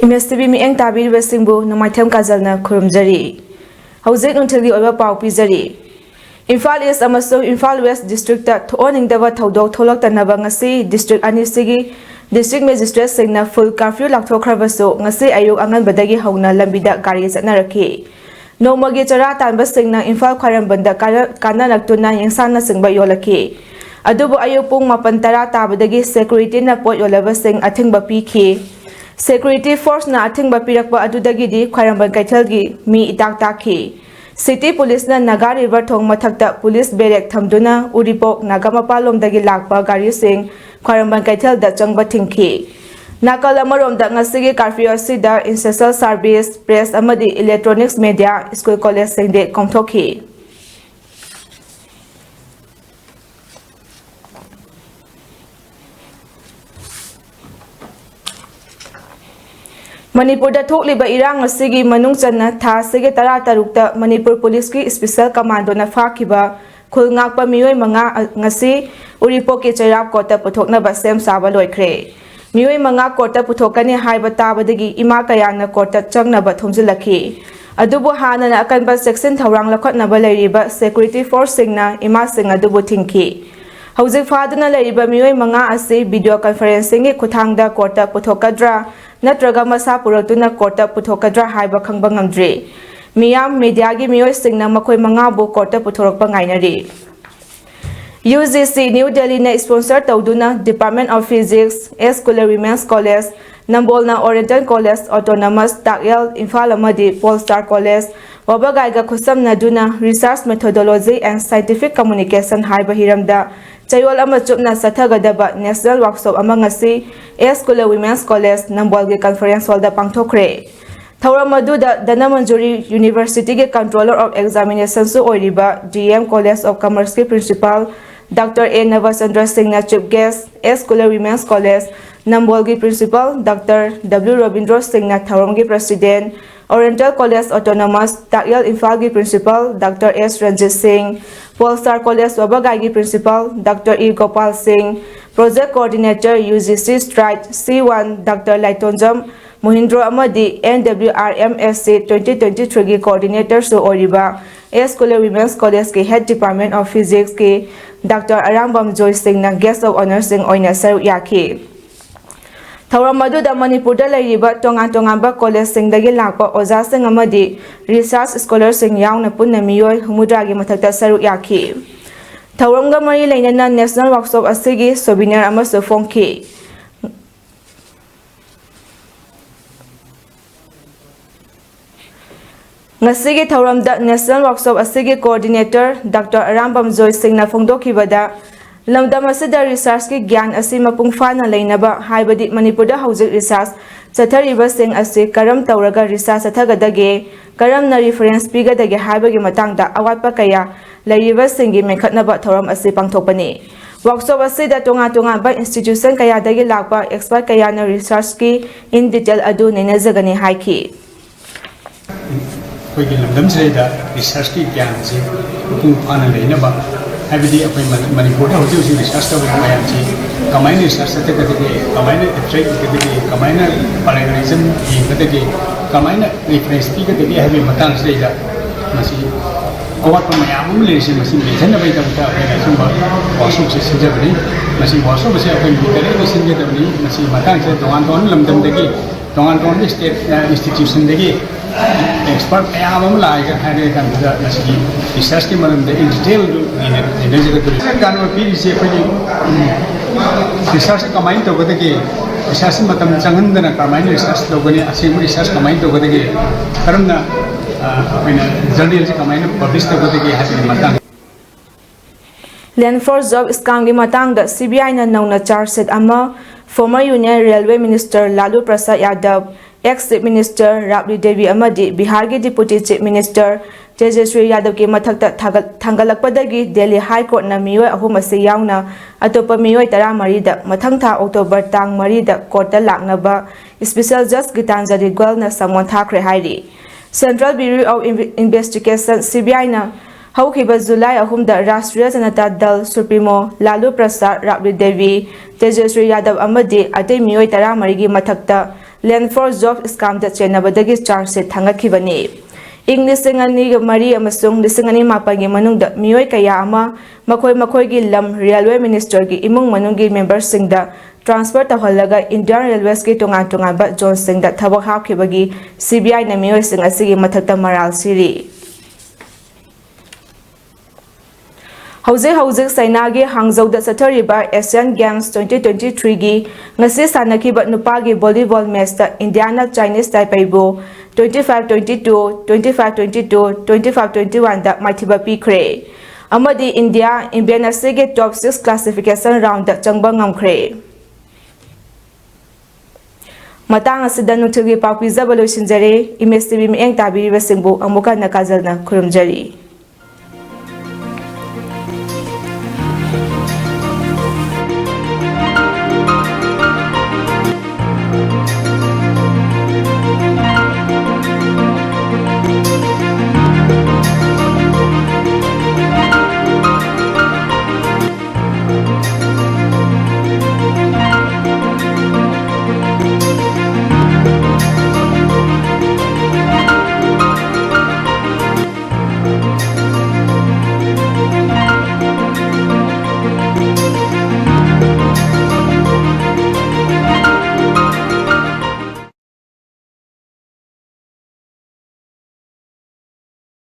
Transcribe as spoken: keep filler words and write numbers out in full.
M ꯑꯦꯁ T V ꯃꯤꯠꯌꯦꯡ ꯇꯥꯕꯤꯔꯤꯕꯁꯤꯡꯕꯨ ꯅꯣꯡꯃꯥꯏꯊꯦꯝ ꯀꯥꯖꯜꯅ ꯈꯨꯔꯨꯝꯖꯔꯤ꯫ ꯍꯧꯖꯤꯛ ꯅꯨꯡꯊꯤꯜꯒꯤ ꯑꯣꯏꯕ ꯄꯥꯎ ꯄꯤꯖꯔꯤ꯫ ꯏꯝꯐꯥꯜ ꯏꯁ ꯑꯃꯁꯨꯡ ꯏꯝꯐꯥꯜ ꯋꯦꯁ ꯗꯤꯁꯇ꯭ꯔꯤꯛꯇ ꯊꯣꯛꯍꯟꯅꯤꯡꯗꯕ ꯊꯧꯗꯣꯛ ꯊꯣꯛꯂꯛꯇꯅꯕ ꯉꯁꯤ ꯗꯤꯁꯇ꯭ꯔꯤꯛ ꯑꯅꯤꯁꯤꯒꯤ ꯗꯤꯁꯇ꯭ꯔꯤꯛ ꯃꯦꯖꯤꯁꯇ꯭ꯔꯦꯠꯁꯤꯡꯅ ꯐꯨꯜ ꯀꯥꯔꯐ꯭ꯌꯨ ꯂꯥꯎꯊꯣꯛꯈ꯭ꯔꯕꯁꯨ, ꯉꯁꯤ ꯑꯌꯨꯛ ꯑꯉꯟꯕꯗꯒꯤ ꯍꯧꯅ ꯂꯝꯕꯤꯗ ꯒꯥꯔꯤ ꯆꯠꯅꯔꯛꯈꯤ꯫ ꯅꯣꯡꯃꯒꯤ ꯆꯔꯥ ꯇꯥꯟꯕꯁꯤꯡꯅ ꯏꯝꯐꯥꯜ ꯈ꯭ꯋꯥꯏꯔꯝꯕꯟꯗ ꯀꯥꯟꯅ-, ꯀꯥꯟꯅꯔꯛꯇꯨꯅ ꯌꯦꯟꯁꯥꯡꯅꯆꯤꯡꯕ ꯌꯣꯜꯂꯛꯈꯤ꯫ ꯑꯗꯨꯕꯨ ꯑꯌꯨꯛ ꯄꯨꯡ ꯃꯥꯄꯟ ꯇꯔꯥ ꯇꯥꯕꯗꯒꯤ ꯁꯦꯀ꯭ꯌꯨꯔꯤꯇꯤꯅ ꯄꯣꯠ ꯌꯣꯜꯂꯕꯁꯤꯡ ꯑꯊꯤꯡꯕ ꯄꯤꯈꯤ꯫ ꯁꯦꯀ꯭ꯌꯨꯔꯤꯇꯤ ꯐꯣꯔꯁꯅ ꯑꯊꯤꯡꯕ ꯄꯤꯔꯛꯄ ꯑꯗꯨꯗꯒꯤꯗꯤ ꯈ꯭ꯋꯥꯏꯔꯝꯕꯟ ꯀꯩꯊꯦꯜꯒꯤ ꯃꯤ ꯏꯇꯥꯛ ꯇꯥꯛꯈꯤ꯫ ꯁꯤꯇꯤ ꯄꯨꯂꯤꯁꯅ ꯅꯥꯒꯥ ꯔꯤꯚꯔ ꯊꯣꯡ ꯃꯊꯛꯇ ꯄꯨꯂꯤꯁ ꯕꯦꯔꯦꯛ ꯊꯝꯗꯨꯅ ꯎꯔꯤꯄꯣꯛ ꯅꯥꯒꯥꯃꯄꯥꯜꯂꯣꯝꯗꯒꯤ ꯂꯥꯛꯄ ꯒꯥꯔꯤꯁꯤꯡ ꯈ꯭ꯋꯥꯏꯔꯝꯕꯟ ꯀꯩꯊꯦꯜꯗ ꯆꯪꯕ ꯊꯤꯡꯈꯤ꯫ ꯅꯥꯀꯜ ꯑꯃꯔꯣꯝꯗ, ꯉꯁꯤꯒꯤ ꯀꯥꯔꯐ꯭ꯌꯨ ꯑꯁꯤꯗ essential service, press ꯑꯃꯗꯤ electronics media, ꯁ꯭ꯀꯨꯜ ꯀꯣꯂꯦꯖꯁꯤꯡꯗꯤ ꯀꯣꯝꯊꯣꯛꯈꯤ꯫ ꯃꯅꯤꯄꯨꯔꯗ ꯊꯣꯛꯂꯤꯕ ꯏꯔꯥꯡ ꯑꯁꯤꯒꯤ ꯃꯅꯨꯡ ꯆꯟꯅ ꯊꯥ ꯑꯁꯤꯒꯤ ꯇꯔꯥꯇꯔꯨꯛꯇ ꯃꯅꯤꯄꯨꯔ ꯄꯨꯂꯤꯁꯀꯤ ꯁ꯭ꯄꯦꯁꯦꯜ ꯀꯃꯥꯟꯗꯣꯅ ꯐꯥꯈꯤꯕ ꯈꯨꯜ ꯉꯥꯛꯄ ꯃꯤꯑꯣꯏ ꯃꯉꯥ ꯉꯁꯤ ꯎꯔꯤꯄꯣꯛꯀꯤ ꯆꯩꯔꯥꯞ ꯀꯣꯔꯠꯇ ꯄꯨꯊꯣꯛꯅꯕ ꯁꯦꯝ ꯁꯥꯕ ꯂꯣꯏꯈ꯭ꯔꯦ꯫ ꯃꯤꯑꯣꯏ ꯃꯉꯥ ꯀꯣꯔꯠꯇ ꯄꯨꯊꯣꯛꯀꯅꯤ ꯍꯥꯏꯕ ꯇꯥꯕꯗꯒꯤ ꯏꯃꯥ ꯀꯌꯥꯅ ꯀꯣꯔꯠꯇ ꯆꯪꯅꯕ ꯊꯣꯝꯖꯤꯜꯂꯛꯈꯤ꯫ ꯑꯗꯨꯕꯨ ꯍꯥꯟꯅꯅ ꯑꯀꯟꯕ ꯆꯦꯛꯁꯤꯟ ꯊꯧꯔꯥꯡ ꯂꯧꯈꯠꯅꯕ ꯂꯩꯔꯤꯕ ꯁꯦꯀ꯭ꯌꯨꯔꯤꯇꯤ ꯐꯣꯔꯁꯁꯤꯡꯅ ꯏꯃꯥꯁꯤꯡ ꯑꯗꯨꯕꯨ ꯊꯤꯡꯈꯤ꯫ ꯍꯧꯖꯤꯛ ꯐꯥꯗꯨꯅ ꯂꯩꯔꯤꯕ ꯃꯤꯑꯣꯏ ꯃꯉꯥ ꯑꯁꯤ ꯚꯤꯗꯤꯑꯣ ꯀꯟꯐꯔꯦꯟꯁꯤꯡꯒꯤ ꯈꯨꯠꯊꯥꯡꯗ ꯀꯣꯔꯠꯇ ꯄꯨꯊꯣꯛꯀꯗ꯭ꯔꯥ ꯅꯠꯇ꯭ꯔꯒ ꯃꯁꯥ ꯄꯨꯔꯛꯇꯨꯅ ꯀꯣꯔꯠꯇ ꯄꯨꯊꯣꯛꯀꯗ꯭ꯔꯥ ꯍꯥꯏꯕ ꯈꯪꯕ ꯉꯝꯗ꯭ꯔꯤ꯫ ꯃꯤꯌꯥꯝ ꯃꯤꯗꯤꯌꯥꯒꯤ ꯃꯤꯑꯣꯏꯁꯤꯡꯅ ꯃꯈꯣꯏ ꯃꯉꯥꯕꯨ ꯀꯣꯔꯠꯇ ꯄꯨꯊꯣꯔꯛꯄ ꯉꯥꯏꯅꯔꯤ꯫ ꯌꯨ ꯖꯤ ꯁꯤ ꯅ꯭ꯌꯨ ꯗꯦꯜꯂꯤꯅ ꯁ꯭ꯄꯣꯟꯁꯔ ꯇꯧꯗꯨꯅ Department of Physics, S Kuler Women's College, ꯅꯝꯕꯣꯜꯅ Oriental College Autonomous, Takyel, Imphal ꯑꯃꯗꯤ Polestar College, ꯋꯥꯕꯒꯥꯏꯒ ꯈꯨꯠꯁꯝꯅꯗꯨꯅ Research Methodology and Scientific Communication ꯍꯥꯏꯕ ꯍꯤꯔꯝꯗ ꯆꯌꯣꯜ ꯑꯃ ꯆꯨꯞꯅ ꯆꯠꯊꯒꯗꯕ ꯅꯦꯁꯅꯦꯜ ꯋꯥꯔꯛꯁꯣꯞ ꯑꯃ ꯉꯁꯤ S Kuler Women's College, ꯅꯝꯕꯣꯜꯒꯤ ꯀꯟꯐꯔꯦꯟꯁ ꯍꯣꯜꯗ ꯄꯥꯡꯊꯣꯛꯈ꯭ꯔꯦ꯫ ꯊꯧꯔꯝ ꯑꯗꯨꯗ ꯙꯅꯃꯟꯖꯨꯔꯤ ꯌꯨꯅꯤꯚꯔꯁꯤꯇꯤꯒꯤ Controller of Examinationꯁꯨ ꯑꯣꯏꯔꯤꯕ D M College of Commerceꯀꯤ Principal Doctor A ꯅꯕꯆꯟꯗ꯭ꯔ ꯁꯤꯡꯅ Chief Guest, S Kuler Women's College, ꯅꯝꯕꯣꯜꯒꯤ Principal Doctor W Robindro ꯁꯤꯡꯅ ꯊꯧꯔꯝꯒꯤ President, Oriental College Autonomous, ꯇꯥꯛꯌꯦꯜ ꯏꯝꯐꯥꯜꯒꯤ Principal Doctor S ꯔꯟꯖꯤꯠ ꯁꯤꯡ, Polestar College ꯋꯥꯕꯒꯥꯏꯒꯤ Principal Doctor E Gopal ꯁꯤꯡ, Project Coordinator ꯌꯨ ꯖꯤ ꯁꯤ ꯁ꯭ꯇ꯭ꯔꯥꯏꯠ ꯁꯤ one Doctor Laitonjam Mohindro ꯑꯃꯗꯤ N W R M S C twenty twenty-three ꯒꯤ Coordinator ꯁꯨ ꯑꯣꯏꯔꯤꯕ ꯑꯦꯁ ꯀꯨꯂꯦ Women's College ꯀꯤ Head Department of Physics ꯀꯤ Doctor ꯑꯔꯥꯝꯕꯝ ꯖꯣꯏ ꯁꯤꯡꯅ Guest of Honour ꯁꯤꯡ ꯑꯣꯏꯅ ꯁꯔꯨꯛ ꯌꯥꯈꯤ꯫ ꯊꯧꯔꯝ ꯑꯗꯨꯗ ꯃꯅꯤꯄꯨꯔꯗ ꯂꯩꯔꯤꯕ ꯇꯣꯉꯥꯟ ꯇꯣꯉꯥꯟꯕ college ꯁꯤꯡꯗꯒꯤ ꯂꯥꯛꯄ ꯑꯣꯖꯥꯁꯤꯡ ꯑꯃꯗꯤ research scholar ꯁꯤꯡ ꯌꯥꯎꯅ ꯄꯨꯟꯅ ꯃꯤꯑꯣꯏ ꯍꯨꯝꯐꯨꯇꯔꯥꯒꯤ ꯃꯊꯛꯇ ꯁꯔꯨꯛ ꯌꯥꯈꯤ꯫ ꯊꯧꯔꯝꯒ ꯃꯔꯤ ꯂꯩꯅꯅ National Workshop ꯑꯁꯤꯒꯤ souvenir ꯑꯃꯁꯨ ꯐꯣꯡꯈꯤ꯫ ꯉꯁꯤꯒꯤ ꯊꯧꯔꯝꯗ National Workshop ꯑꯁꯤꯒꯤ Coordinator Doctor ꯑꯔꯥꯝꯕꯝ ꯖꯣꯏ ꯁꯤꯡꯅ ꯐꯣꯡꯗꯣꯛꯈꯤꯕꯗ, ꯂꯝꯗꯝ ꯑꯁꯤꯗ research ꯀꯤ ꯒ꯭ꯌꯥꯟ ꯑꯁꯤ ꯃꯄꯨꯡ ꯐꯥꯅ ꯂꯩꯅꯕ, ꯍꯥꯏꯕꯗꯤ ꯃꯅꯤꯄꯨꯔꯗ ꯍꯧꯖꯤꯛ research ꯆꯠꯊꯔꯤꯕꯁꯤꯡ ꯑꯁꯤ ꯀꯔꯝ ꯇꯧꯔꯒ research ꯆꯠꯊꯒꯗꯒꯦ, ꯀꯔꯝꯅ reference ꯄꯤꯒꯗꯒꯦ ꯍꯥꯏꯕꯒꯤ ꯃꯇꯥꯡꯗ ꯑꯋꯥꯠꯄ ꯀꯌꯥ ꯂꯩꯔꯤꯕꯁꯤꯡꯒꯤ ꯃꯦꯟꯈꯠꯅꯕ ꯊꯧꯔꯝ ꯑꯁꯤ ꯄꯥꯡꯊꯣꯛꯄꯅꯤ꯫ Workshop ꯑꯁꯤꯗ ꯇꯣꯉꯥꯟ ꯇꯣꯉꯥꯟꯕ institution ꯀꯌꯥꯗꯒꯤ ꯂꯥꯛꯄ expert ꯀꯌꯥꯅ research ꯀꯤ in detail ꯑꯗꯨ ꯅꯩꯅꯖꯒꯅꯤ ꯍꯥꯏꯈꯤ꯫ ꯑꯩꯈꯣꯏꯒꯤ ꯂꯝꯗꯝꯁꯤꯗꯩꯗ research ꯀꯤ ꯒ꯭ꯌꯥꯟꯁꯤ ꯃꯄꯨꯡ ꯐꯥꯅ ꯂꯩꯅꯕ, ꯍꯥꯏꯕꯗꯤ ꯑꯩꯈꯣꯏ ꯃꯅꯤ-, ꯃꯅꯤꯄꯨꯔꯗ ꯍꯧꯖꯤꯛ ꯍꯧꯖꯤꯛ research ꯇꯧꯔꯤꯕ ꯃꯌꯥꯝꯁꯤ ꯀꯃꯥꯏꯅ research ꯆꯠꯊꯒꯗꯒꯦ, ꯀꯃꯥꯏꯅ abstract ꯏꯒꯗꯒꯦ, ꯀꯃꯥꯏꯅ plagiarism ꯌꯦꯡꯒꯗꯒꯦ, ꯀꯃꯥꯏꯅ reference ꯄꯤꯒꯗꯒꯦ ꯍꯥꯏꯕꯒꯤ ꯃꯇꯥꯡꯁꯤꯗꯩꯗ ꯃꯁꯤ ꯑꯋꯥꯠꯄ ꯃꯌꯥꯝ ꯑꯃ ꯂꯩꯔꯤꯁꯦ ꯃꯁꯤ ꯃꯦꯟꯁꯤꯟꯅꯕꯒꯤꯗꯃꯛꯇ ꯑꯩꯈꯣꯏꯅ ꯑꯁꯨꯝꯕ workshop ꯁꯦ ꯁꯤꯟꯖꯕꯅꯤ꯫ ꯃꯁꯤ workshop ꯑꯁꯤ ꯑꯩꯈꯣꯏ ꯃꯤ ꯇꯔꯦꯠꯅ ꯁꯤꯟꯒꯗꯕꯅꯤ꯫ ꯃꯁꯤ ꯃꯇꯥꯡꯁꯤꯗ ꯇꯣꯉꯥꯟ ꯇꯣꯉꯥꯟꯕ ꯂꯝꯗꯝꯗꯒꯤ, ꯇꯣꯉꯥꯟ ꯇꯣꯉꯥꯟꯕ state, ꯑ, institution ꯗꯒꯤ expert ꯃꯌꯥꯝ ꯑꯃ ꯂꯥꯛꯑꯒ ꯍꯥꯏꯔꯒ ꯀꯥꯟꯗ ꯃꯁꯤꯒꯤ research ꯀꯤ ꯃꯔꯝꯗ in detail ꯗꯨ ꯅꯩꯅ-, ꯅꯩꯅꯖꯒꯗꯧꯔꯤꯕꯅꯤ꯫ ꯀꯥꯟꯅꯕ ꯄꯤꯔꯤꯁꯦ ꯑꯩꯈꯣꯏꯒꯤ, ꯎꯝ, research ꯁꯤ ꯀꯃꯥꯏꯅ ꯇꯧꯒꯗꯒꯦ, research ꯁꯤ ꯃꯇꯝ ꯆꯪꯍꯟꯗꯅ ꯀꯃꯥꯏꯅ research ꯇꯧꯒꯅꯤ, ꯑꯁꯦꯡꯕ research ꯀꯃꯥꯏꯅ ꯇꯧꯒꯗꯒꯦ, ꯀꯔꯝꯅ, ꯑ, ꯑꯩꯈꯣꯏꯅ journal ꯁꯤ ꯀꯃꯥꯏꯅ publish ꯇꯧꯒꯗꯒꯦ ꯍꯥꯏꯕꯒꯤ ꯃꯇꯥꯡꯗ꯫ Land for Job scam ꯒꯤ ꯃꯇꯥꯡꯗ C B I ꯅ ꯅꯧꯅ charge sheet ꯑꯃ former Union Railway Minister ꯂꯥꯂꯨ ꯄ꯭ꯔꯁꯥꯗ ꯌꯥꯗꯕ, ex Chief Minister ꯔꯥꯕꯂꯤ ꯗꯦꯕꯤ ꯑꯃꯗꯤ ꯕꯤꯍꯥꯔꯒꯤ Deputy Chief Minister ꯇꯦꯖꯁ꯭ꯔꯤ ꯌꯥꯗꯕꯀꯤ ꯃꯊꯛꯇ ꯊꯥꯒꯠ-, ꯊꯥꯡꯒꯠꯂꯛꯄꯗꯒꯤ ꯗꯦꯜꯂꯤ High Court ꯅ ꯃꯤꯑꯣꯏ ꯑꯍꯨꯝ ꯑꯁꯤ ꯌꯥꯎꯅ ꯑꯇꯣꯞꯄ ꯃꯤꯑꯣꯏ ꯇꯔꯥꯃꯔꯤꯗ ꯃꯊꯪ ꯊꯥ October ꯇꯥꯡ ꯃꯔꯤꯗ court ꯇ ꯂꯥꯛꯅꯕ Special Judge ꯒꯤꯇꯥꯟꯖꯂꯤ ꯒꯣꯌꯜꯅ summon ꯊꯥꯈ꯭ꯔꯦ ꯍꯥꯏꯔꯤ꯫ Central Bureau of Inve-, Investigation, C B I ꯅ ꯍꯧꯈꯤꯕ ꯖꯨꯂꯥꯏ ꯑꯍꯨꯝꯗ ꯔꯥꯁꯇ꯭ꯔꯤꯌꯥ ꯖꯅꯇꯥ ꯗꯜ ꯁꯨꯄ꯭ꯔꯤꯃꯣ ꯂꯥꯂꯨ ꯄ꯭ꯔꯁꯥꯗ, ꯔꯥꯕ꯭ꯔꯤ ꯗꯦꯕꯤ, ꯇꯦꯖꯁ꯭ꯔꯤ ꯌꯥꯗꯕ ꯑꯃꯗꯤ ꯑꯇꯩ ꯃꯤꯑꯣꯏ ꯇꯔꯥꯃꯔꯤꯒꯤ ꯃꯊꯛꯇ Land for Job scam ꯗ ꯆꯦꯟꯅꯕꯗꯒꯤ ꯆꯥꯔꯖ ꯁꯤꯠ ꯊꯥꯡꯒꯠꯈꯤꯕꯅꯤ꯫ ꯏꯪ ꯂꯤꯁꯤꯡ ꯑꯅꯤꯒ ꯃꯔꯤ ꯑꯃꯁꯨꯡ ꯂꯤꯁꯤꯡ ꯑꯅꯤ ꯃꯥꯄꯟꯒꯤ ꯃꯅꯨꯡꯗ ꯃꯤꯑꯣꯏ ꯀꯌꯥ ꯑꯃ ꯃꯈꯣꯏ ꯃꯈꯣꯏꯒꯤ ꯂꯝ ꯔꯦꯜꯋꯦ ꯃꯤꯅꯤꯁꯇꯔꯒꯤ ꯏꯃꯨꯡ ꯃꯅꯨꯡꯒꯤ ꯃꯦꯝꯕꯔꯁꯤꯡꯗ ꯇ꯭ꯔꯥꯟꯁꯐꯔ ꯇꯧꯍꯜꯂꯒ ꯏꯟꯗꯤꯌꯥꯟ ꯔꯦꯜꯋꯦꯁꯀꯤ ꯇꯣꯉꯥꯟ ꯇꯣꯉꯥꯟꯕ ꯖꯣꯟꯁꯤꯡꯗ ꯊꯕꯛ ꯍꯥꯞꯈꯤꯕꯒꯤ ꯁꯤ ꯕꯤ ꯑꯥꯏꯅ ꯃꯤꯑꯣꯏꯁꯤꯡ ꯑꯁꯤꯒꯤ ꯃꯊꯛꯇ ꯃꯔꯥꯜ ꯁꯤꯔꯤ꯫ ꯍꯧꯖꯤꯛ ꯍꯧꯖꯤꯛ ꯆꯥꯏꯅꯥꯒꯤ ꯍꯥꯡꯖꯧꯗ ꯆꯠꯊꯔꯤꯕ Asian Games twenty twenty-three ꯒꯤ ꯉꯁꯤ ꯁꯥꯟꯅꯈꯤꯕ ꯅꯨꯄꯥꯒꯤ ꯚꯣꯂꯤꯕꯣꯜ ꯃꯦꯆꯇ ꯏꯟꯗꯤꯌꯥꯅ Chinese ꯇꯥꯏꯄꯩꯕꯨ twenty five twenty two, twenty five twenty two, twenty five twenty one ꯗ ꯃꯥꯏꯊꯤꯕ ꯄꯤꯈ꯭ꯔꯦ ꯑꯃꯗꯤ ꯏꯟꯗꯤꯌꯥ ꯏꯚꯦꯟꯠ ꯑꯁꯤꯒꯤ ꯇꯣꯞ ꯁꯤꯛꯁ ꯀ꯭ꯂꯥꯁꯤꯐꯤꯀꯦꯁꯟ ꯔꯥꯎꯟꯗ ꯆꯪꯕ ꯉꯝꯈ꯭ꯔꯦ꯫ ꯃꯇꯥꯡ ꯑꯁꯤꯗ ꯅꯨꯡꯊꯤꯜꯒꯤ ꯄꯥꯎ ꯄꯤꯖꯕ ꯂꯣꯏꯁꯤꯟꯖꯔꯦ꯫ ꯏꯃꯦꯖ ꯇꯤ ꯚꯤ ꯃꯤꯠꯌꯦꯡ ꯇꯥꯕꯤꯔꯤꯕꯁꯤꯡꯕꯨ ꯑꯃꯨꯛ ꯍꯟꯅ ꯀꯥꯖꯜꯅ ꯈꯨꯔꯨꯝꯖꯔꯤ꯫